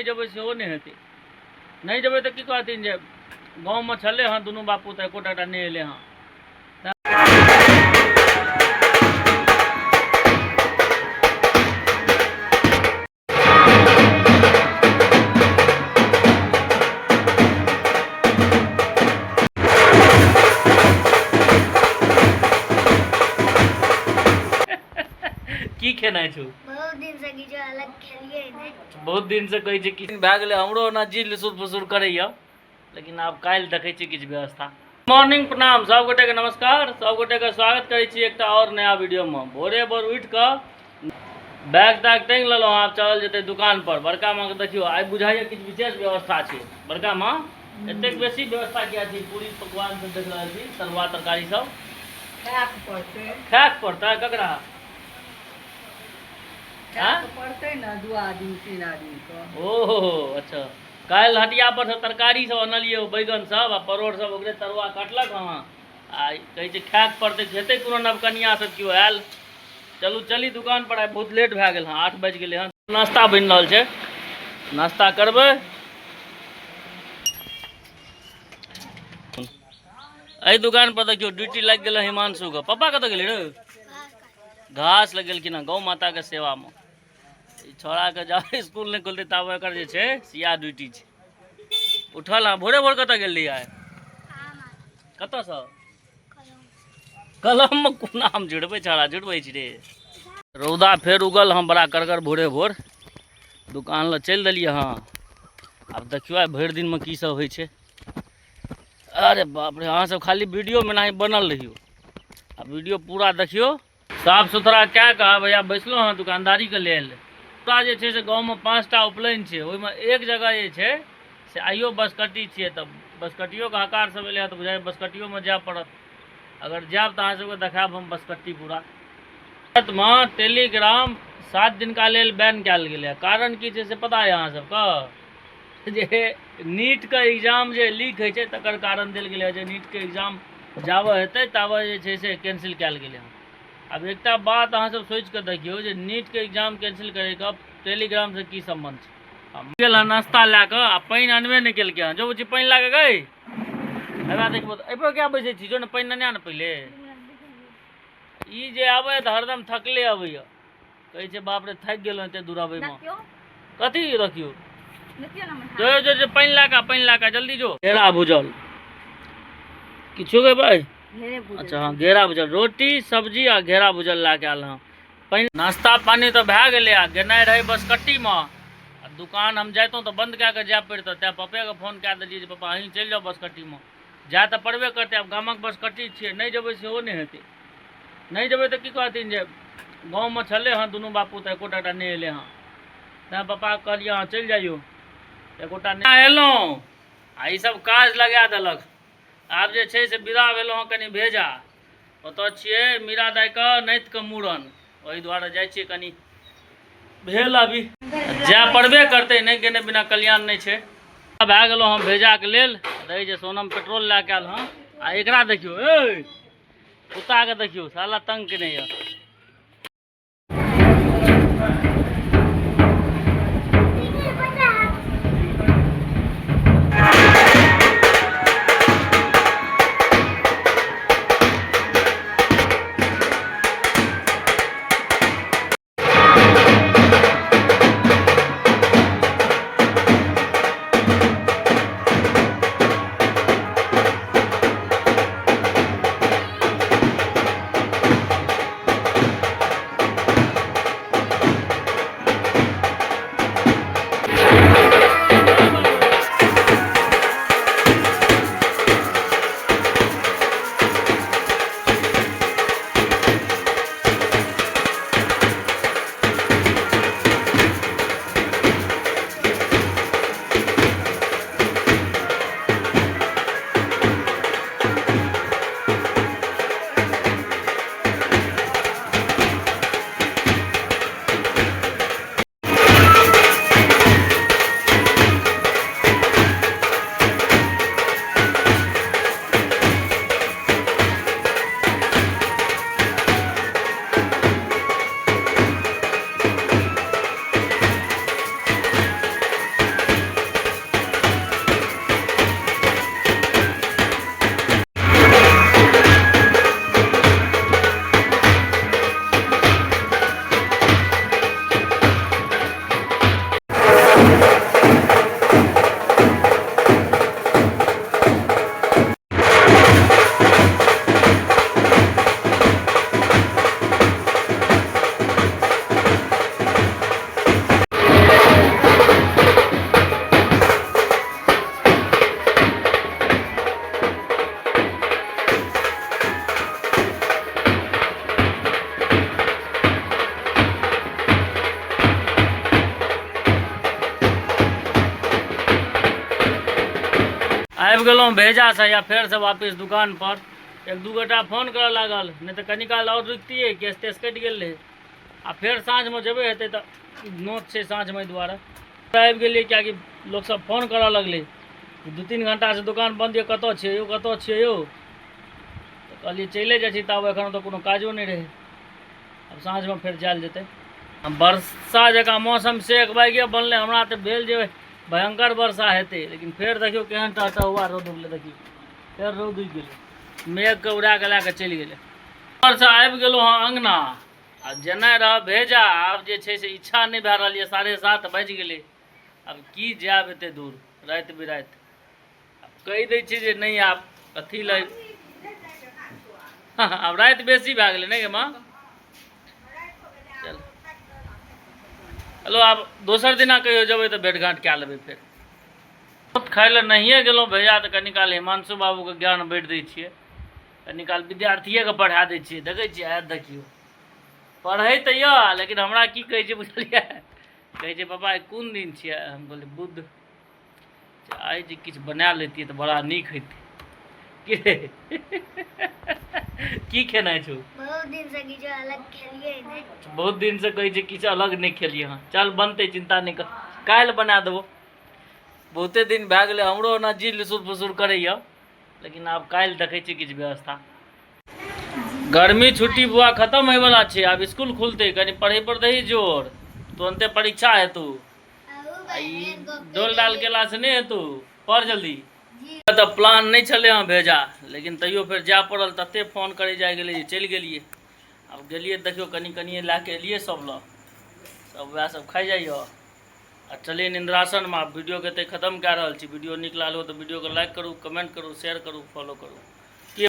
जेबै सेहो नहि हेतै। नहि जेबै तऽ की कहथिन जे गाँवमे छलै हँ दुनू बापू तऽ एकोटा टा नहि एलै हँ। की खेनाइ छौ? बहुत दिन से किछु अलग खेलियै नहि। बहुत दिन से कहै छै कि भए गेलै। हमरो ओना जी लुसुर फुसुर करैया, लेकिन आब काल्हि देखै छियै किछु व्यवस्था। मॉर्निंग, प्रणाम सब गोटेके, नमस्कार सब गोटेके, स्वागत करै छी एकटा आओर नया वीडियोमे। भोरे भोर उठि कऽ बैग तैग टाँगि लेलहुँ, आब चलल जेतै दुकान पर। बड़का माँके देखियौ, आइ बुझाइए किछु विशेष व्यवस्था छै। बड़का माँ, एतेक बेसी व्यवस्था किया छै? पूरी पकवान सब देख रहल छी, तरुआ तरकारी सब। खायके पड़तै। खायके पड़तै ककरा? खायके पड़तै ने, दू आदमी तीन आदमीके। ओहो अच्छा, काल्हि हटिया पर से तरकारी सब अनलियै, ओ बैगन सब आ परोड़ सब, ओकरे तरुआ काटलक हँ। आ कहै छै खायके पड़तै, खेतै कोनो नवकनिया सब केओ आयल। चलू चली दुकान पर, आइ बहुत लेट भए गेल हँ, 8 बाजि गेलै हँ। नाश्ता बनि रहल छै, नाश्ता करबै। एहि दुकान पर देखियौ ड्यूटी लागि गेलै हिमांशुके। पप्पा कतऽ गेलै रे? घास लग गेलखिन हँ गौ माताके सेवामे। ई छौड़ाके जाबे इसकुल नहि खोलतै ताबे एकर जे छै सिया ड्यूटी छै। उठल हँ भोरे भोर। कतऽ गेल रहियै आइ? कतऽसँ? कलममे। कोना हम जुड़बै छौड़ा, जुड़बै छी रे। रौदा फेर उगल हँ बड़ा कड़गर। भोरे भोर दुकान लग चलि देलियै हँ। आब देखियौ आइ भरि दिनमे की सब होइ छै। अरे बाप रे, अहाँ सब खाली वीडियोमे एनाही बनल रहियौ आ वीडियो पूरा देखियौ। साफ सुथरा कए कऽ भैया बैसलहुँ हँ दुकानदारीके लेल। पूरा जे छै से गाँवमे 5टा उपनयन छै, ओहिमे एक जगह जे छै से आइयो बसकट्टी छियै, तऽ बसकट्टियोके हकार सब एलै हँ, तऽ बुझाइए बसकट्टियोमे जाय पड़त। अगर जायब तऽ अहाँ सबके देखायब हम बसकट्टी पूरा। भारतमे टेलीग्राम 7 दिनका लेल बैन कयल गेलै। कारण की छै से पता यऽ अहाँ सबके? जे नीटके एग्जाम जे लीक होइ छै तकर कारण देल गेलै, जे नीटके एग्जाम जाबऽ हेतै ताबऽ जे छै से कैंसिल कयल गेलै हँ। आब एकटा बात अहाँ सब सोचि कऽ देखियौ जे नीटके एग्जाम कैंसिल करैके टेलीग्रामसँ की सम्बन्ध छै। गेल हँ नाश्ता लए कऽ आ पानि अनबे नहि केलकै हँ। जो बुच्ची, पानि लए कऽ गई। एहिबा देखबो, एहिपर किया बैसै छी? जो ने, पानि अनिया ने पहिले। ई जे आबै तऽ हरदम थकले अबैया, कहै छै बाप रे थाकि गेलहुँ एते दूर अबैमे। कथी रखियौ? जो जो जो, पानि लए कऽ, पानि लए कऽ जल्दी जो। घेरा भुजल किछो गे भाइ? अच्छा हँ, घेरा भुजल, रोटी सब्जी आ घेरा भुजल लए कऽ आयल हँ। पानि नाश्ता पानी तऽ भए गेलै आ गेनाइ रहै बसकट्टीमे आ दुकान हम जैतहुँ तऽ बन्द कए कऽ जाय पड़ितै, तैँ पप्पेके फोन कए देलियै जे पप्पा अहीँ चलि जाउ बसकट्टीमे। जाय तऽ पड़बे करतै, आब गामक बसकट्टी छियै, नहि जेबै सेहो नहि हेतै। नहि जेबै तऽ की कहथिन जे गाँवमे छलै हँ दुनू बापू तऽ एकोटा टा नहि एलै हँ। तैँ पप्पाके कहलियै अहाँ चलि जइयौ, एकोटा नहि एलहुँ आ ईसभ काज लगा देलक। आब जे छै से विदा भेलहुँ हँ कनि भेजा, ओतऽ छियै मीरा दाइके नातिके मूड़न, ओहि दुआरे जाइ छियै कनि भेल अभी जाय पड़बे करतै, नहि गेने बिना कल्याण नहि छै। भए गेलहुँ हम भेजाके लेल। रहै जे सोनम पेट्रोल लए कऽ आयल हँ आ एकरा देखियौ, ए कुत्ताके देखियौ, साला तंग केने यऽ। आबि गेलहुँ भेजासँ या फेरसँ वापिस दुकानपर। एक दू गोटा फोन करऽ लागल, नहि तऽ कनी काल आओर रुकतियै, केश तेश कटि गेल रहै। आ फेर साँझमे जेबै हेतै तऽ नोत छै साँझमे, एहि दुआरे आबि गेलियै, किएकि लोकसभ फोन करऽ लगलै, 2-3 घण्टासँ दोकान बन्द यऽ, कतऽ छियै यौ, कतऽ छियै यौ? तऽ कहलियै चलिए जाइ छी ताबे, एखन तऽ कोनो काजो नहि रहै। आब साँझमे फेर जायल जेतै। वर्षा जकाँ मौसम से एकबाइगे बनलै, हमरा तऽ भेल जे भयङ्कर वर्षा हेतै, लेकिन फेर देखियौ केहन टहटहुआ रौद उगलै। देखियौ, फेर रौद उगि गेलै, मेघके उड़ा कऽ लए कऽ चलि गेलै। घरसँ आबि गेलहुँ हँ अङ्गना आ जेनाइ रहऽ भेजा। आब जे छै से इच्छा नहि भए रहल यऽ, 7:30 बाजि गेलै, आब की जायब एते दूर राति बिराति? आब कहि दै छियै जे नहि आब कथी लए, आब राति बेसी भए गेलै। नहि गे माँ? चल हेलो, आब दोसर दिना कहियो जेबै तऽ भेट घाँट कए लेबै। फेर खाय लए नहिए गेलहुँ भैया, तऽ कनि काल हिमांशु बाबूके ज्ञान बाँटि दै छियै, कनि काल विद्यार्थिएके पढ़ा दै छियै। देखै छियै, आयत देखियौ, पढ़ै तऽ यऽ, लेकिन हमरा की कहै छै बुझलियै? कहै छै, पापा, आइ कोन दिन छियै? हम कहलियै बुध। आइ जे किछु बना लैतियै तऽ बड़ा नीक होइतै। की की खेनाइ छौ? बहुत दिन से किछु अलग खेलियै नहि। बहुत दिन से कहै छै किछु अलग नहि खेलियै हँ। चल, बनतै, चिन्ता नहि कर, काल्हि बना देबो। बहुते दिन भए गेलै, हमरो ओना जी लुसुर फुसुर करैए, लेकिन आब काल्हि देखै छियै किछु व्यवस्था। गर्मी छुट्टी बुआ खतम होइवला छै, आब स्कूल खुलतै, कनि पढ़ै पर दही जोर, तुरन्ते परीक्षा हेतौ। आ ई डोल डाल केलासँ नहि हेतौ, पढ़ जल्दी। तऽ प्लान नहि छलै हँ भेजा, लेकिन तैयो फेर जाय पड़ल, तते फोन करै जाइ गेलै जे चलि गेलियै। आब गेलियै, देखियौ, कनि कनिए लए कऽ एलियै सब लग, सब वएह सब खाइ जाइए आ चलियै निन्द्रासनमे। आब वीडियोके एतै खतम कए रहल छी। वीडियो नीक लागल हो तऽ वीडियोके लाइक करू, कमेंट करू, शेयर करू, फॉलो करू।